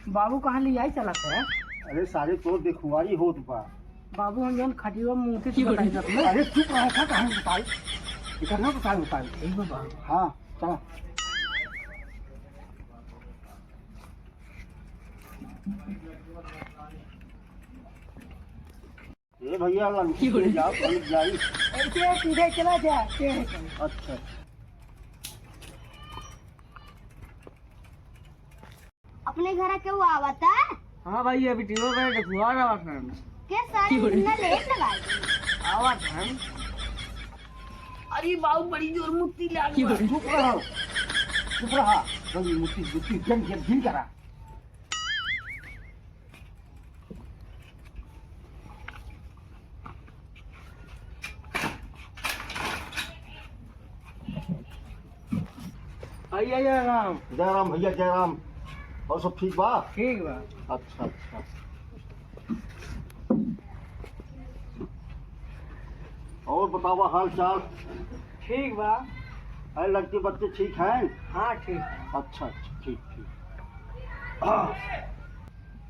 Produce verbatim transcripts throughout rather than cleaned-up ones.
बाबू कहाँ लियाई चलत है? अरे सारे तोर देखुआरी होत बा। बाबू हम जौन खटियो मुँह से बताई जात ना। अरे चुप रहा था, कहाँ बताई? इतना बताई, बताई। ठीक बा बाबू। हाँ, चला। ए भैया, लंच के जाओ, लंच जाई। ऐसे सीधे चला जा, के है कौन? अच्छा, अच्छा। अपने घर के वो आवता? हाँ भाई, अभी टीवी पे देखुआ रहा था। के सारे इतना लेट लगा है? आवत है। अरे बाबू, बड़ी जोर मुत्ती लाग बा। चुप रहो, चुप रहा। बड़ी मुत्ती, मुत्ती, जन, जन, जिन करा। आइए, आइए, राम। जय राम भैया, जय राम। और सब ठीक बा? ठीक बा। अच्छा, अच्छा। और बतावा हाल चाल? ठीक बा। अरे लड़के बच्चे ठीक हैं? हाँ, ठीक है। अच्छा, अच्छा, ठीक, ठीक।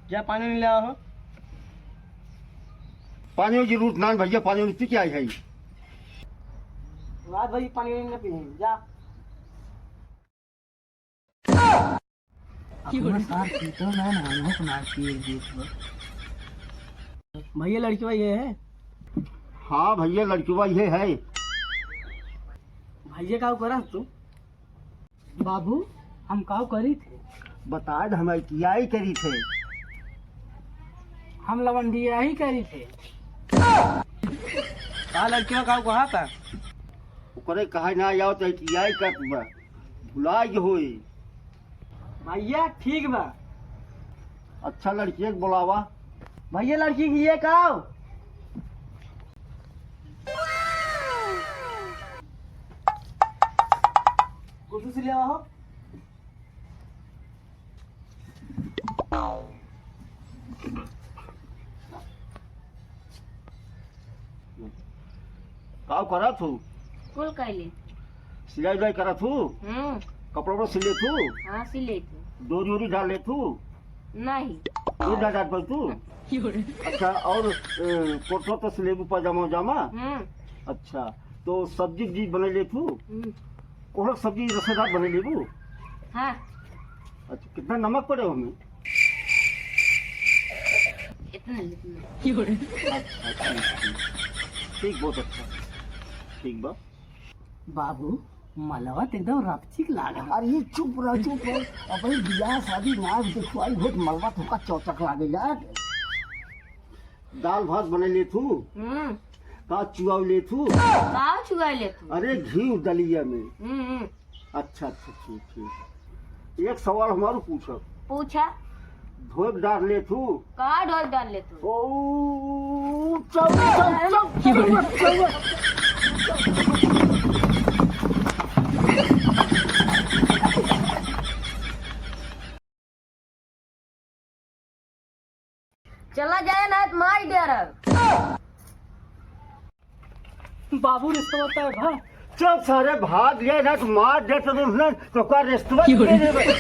जा पानी ले आओ। पानी की जरूरत ना भैया, पानी पी के आई है। रात भर पानी नहीं पी, जा। अपना सार पीतो ना, ना, हमहू को ना पिए देत बा। भैया, लड़किवा ये है? हाँ भैया, लड़किवा ये है। भैया, का करत तू? बाबू, हम का करी थे? बता दे, हम आई टी आई करी थे। हम लवंडिया ही करी थे। का लड़किवा का कहा था? ओकरे कहा ना आओ तो आई टी आई करत बा। भुला गए होई। भैया, ठीक बा। अच्छा, लड़की के बुलावा। भैया, लड़की के ये का हो? कुछ से ले आओ। का करत हू? कुल कैले। सिलाई उलाई करत हू? हम्म। कपड़ा उपड़ा सिले थू? हाँ, सिले थू। डोरी ओरी डाल ले थू? नहीं। डोरी डाल डाल पर तू? अच्छा, और, ए, कुर्ता तो सिलेबू, पजामा उजामा? हम्म। अच्छा, तो सब्जी उब्जी बने ले थू? हम्म। कोहड़ा सब्जी रसेदार बने लेबू? हाँ। अच्छा, कितना नमक पड़े हमें? इतना, इतना। अच्छा, ठीक, ठीक। ठीक, बहुत अच्छा। ठीक बा। बाबू, मलवा त एकदम रपचिक लागल। अरे चुप रह, चुप रह। अपनी बियाह शादी नाच देखवाई होत, मलवा तोका चौचक लागे यार। दाल भात बने ले थू? हम्म। का चुआव ले थू? का चुआव ले थू? अरे घी दलिया में। हम्म, हम्म। अच्छा, अच्छा, ठीक, ठीक। एक सवाल हमारू पूछब। पूछा। ढोक डाल ले थू? का ढोक डाल ले थू? ओ, चल, चल, चल, चल, चल। चला जाए ना तो मार दे रहा। बाबू, रिश्तवा तय भा। चुप सारे, भाग ले ना तो मार दे तो तुमने तो का रिश्तवा दे दे।